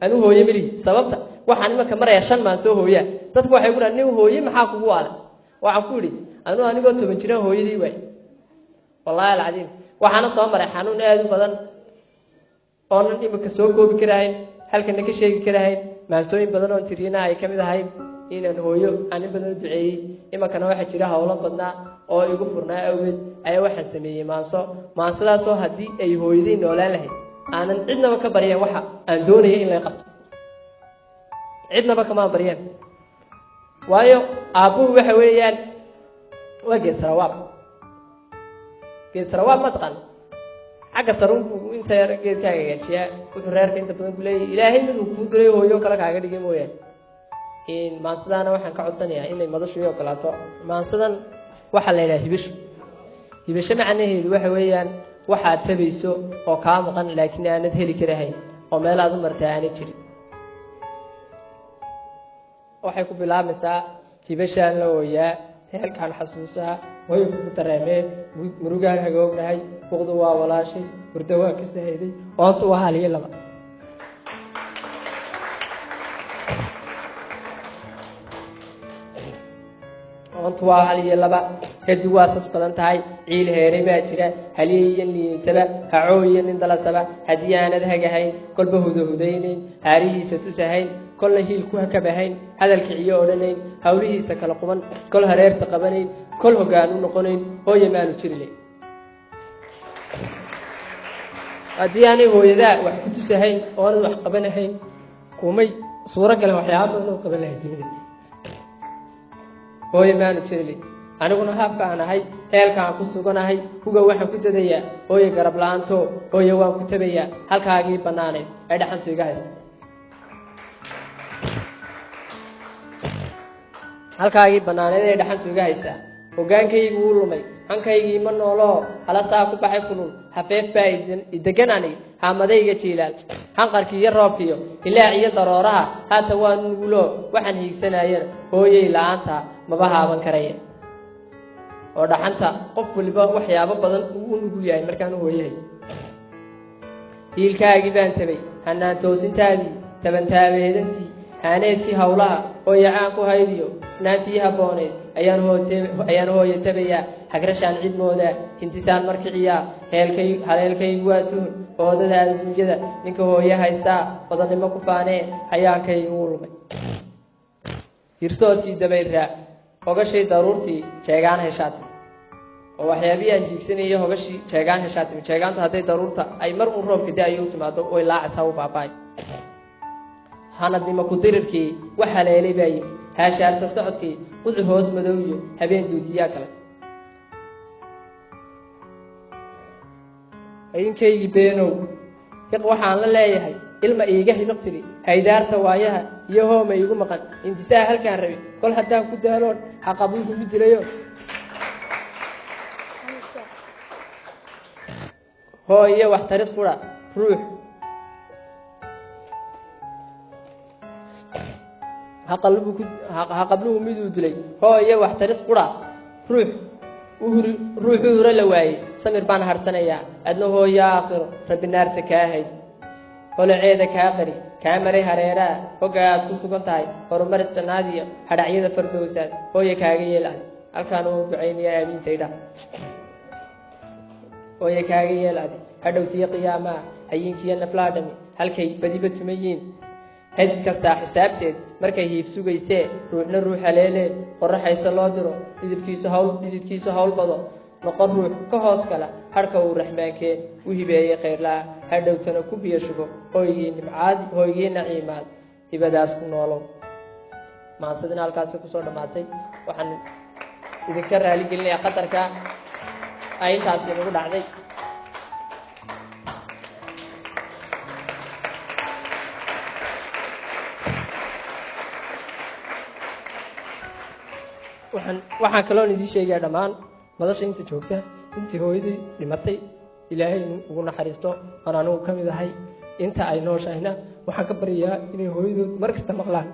Anuu hooye melihi. Sababta waxaan imanka maraya 5 maan soo hooyaa. Dadku waxay ku dhahan, nin hooye maxaa kugu adag? Waxaan ku idhi, anuu anigoo 10 jiraan hooyadii waay, wallaahi alcadiim. Waxaana soo maray xanuun aada u badan oonan iminka soo koobi karahayn, halkana ka sheegi karahayn. Maansooyin badan oon tiriyana ay ka mid ahayd inaan hooyo aan in badan u duceeyey. Iminkana waxaa jira howlo badnaa oo igu furnaa awgeed ayaa waxaan sameeyey maanso, maansadaasoo haddii ay hooyaday noolaan lahayd aanan cidnaba ka baryeen waxa aan doonaya in lay qabto. Cidnaba kamaan baryeen, waayo aabbuhu waxa weeyaan waa geed sarawaab. Geed sarawaab ma taqaan? Xagga sarunku inta yar geedka hagaajiyaa, wuxuu reerka inta badan ku leeyahy Ilaahay miduu kuu diray hooyo kale kaaga dhigay mooyaane. Maansadaana waxaan ka codsanayaa inay madashu ii ogolaato. Maansadan waxaa la yidhaha hibisho. Hibisho macnaheedu waxa weeyaan waxaad tabayso oo kaa maqan laakiin aanad heli karahayn oo meel aad u martaa aanay jirin. Waxay ku bilaabmaysaa: hibashaan la ooyaa, heelkaan xasuusaa, way kugu dareemee, murugaan hagoognahay, buqdu waa walaashay, hurdo waa ka sahayday, oontu waa haliyo laba. Oontu waa hal iyo laba, hedi waa sas badan tahay, ciil heeray baa jira, haliye iyo liinitaba, hacoo iyo nin dalasaba. Haddii aanad hagahayn, kolba hudahudaynayn, haarihiisa tusahayn, kolna hiil ku hakabahayn, hadalka ciyo odhanayn, hawlihiisa kala quban, kol hareerta qabanayn, kol hoggaan u noqonayn, hooye maanu jirilayn. Haddii aanay hooyadaa wax ku tusahayn oonad wax qabanahayn, kumay suuro galeen waxyaaba badan oo qaban lahay dunida. Hooye maanu jirilin. Aniguna habka aan ahay, heelka aan ku suganahay, huga waxaan ku dadayaa hooye garab la-aanto. Hooye waan ku tabayaa halkaagii bannaaneed ee dhaxantu iga haysa, halkaagii bannaaneed ee dhaxantu iga haysaa. Hoggaankaygu wuu lumay, hankaygii ma nooloo, halasaa ku baxay kulul, hafeef baa idegan anig, haamadayga jiilaal, hanqarkii iyo roobkiyo hilaac iyo darooraha. Haatan waa nuguloo waxaan hiigsanayana hooyey la-aanta maba haaban karaya. Oo dhaxanta qof waliba waxyaabo badan uu u nugul yahay markaanu hooye haysa. Hiilkaagii baan tabay, hanaan toosintaadii, tabantaabeedantii, haaneedkii howlaha hooye caan ku haydiyo hufnaantii habbooneed ayaan hooye tabayaa. Hagrashaan cid moodaa, hintisaan markiciyaa, heelkay haleelkaygu waa tuhun, oodada adduunyada ninka hooye haystaa odannimo ku faanee. Hayaankaygu wuu lumay, hirsoodkii dabayl raac, hogashii daruurtii jeegaan heshaatimi. Oo waxyaabihii aan hiigsanayay hogashii jeegaan heshaatimi. Jeegaantu hadday daruurta ay mar uun roobka da-ayo u timaado way laacaysaa, u baaba'ay. Hanadnimo ku dirirkii wax haleelay baa yimi, haashaarta socodkii, qudci hoos madow iyo habeen duujiyaa kale. Hayinkaygii beenow hiq waxaan la leeyahay, ilma iiga hibiq tiri, haydaarta waayaha iyo hooma iigu maqan, intisaa halkaan rabi kol haddaan ku daaloon haqabuu kugu dilayo. Hoo iyo wax taris qura ruux haqabluhu miduu dilay. Hoo iyo wax taris qura ruux uhuri ruuxu hura la waayey, samir baan harhsanayaa. Adna hooyo aakhiro rabbi naarta kaa hay, holaceeda kaa qari, kaa maray hareeraha, hogga aad ku sugan tahay, horumaris jannaadiyo hadhacyada fardowsaad hooye kaaga yeel adi. Halkaan uu ducaynayaa, aamiintaydha. Hooye kaaga yeel adi hadhowtiyo qiyaamaha, hayinkiyo naflaha dhami halkay badiba tumayiin, xid kastaa xisaabteed markay hiif sugaysee, ruuxna ruux haleelee qoraxaysa loo diro, dhidibkiisu hawl dhididkiisu hawl bado, noqon ruux ka hoos gala hadhka uu raxmaankee u hibeeyey khayrlaha, hadhowtana ku biyo shubo hooygii nimcaad, hooygii naciimaad, hibadaas ku noolow. Maansadina halkaasi kusoo dhammaatay. Waxaan idinka raaligelinayaa qatarka ay intaasi nagu dhacday. Waxaan kaloon idiin sheegayaa dhammaan madasha inta joogta, intii hooyadii dhimatay Ilaahay ugu naxariisto, oon anigu ka mid ahay. Inta ay nooshahayna waxaan ka baryayaa inay hooyadood mar kasta maqlaan.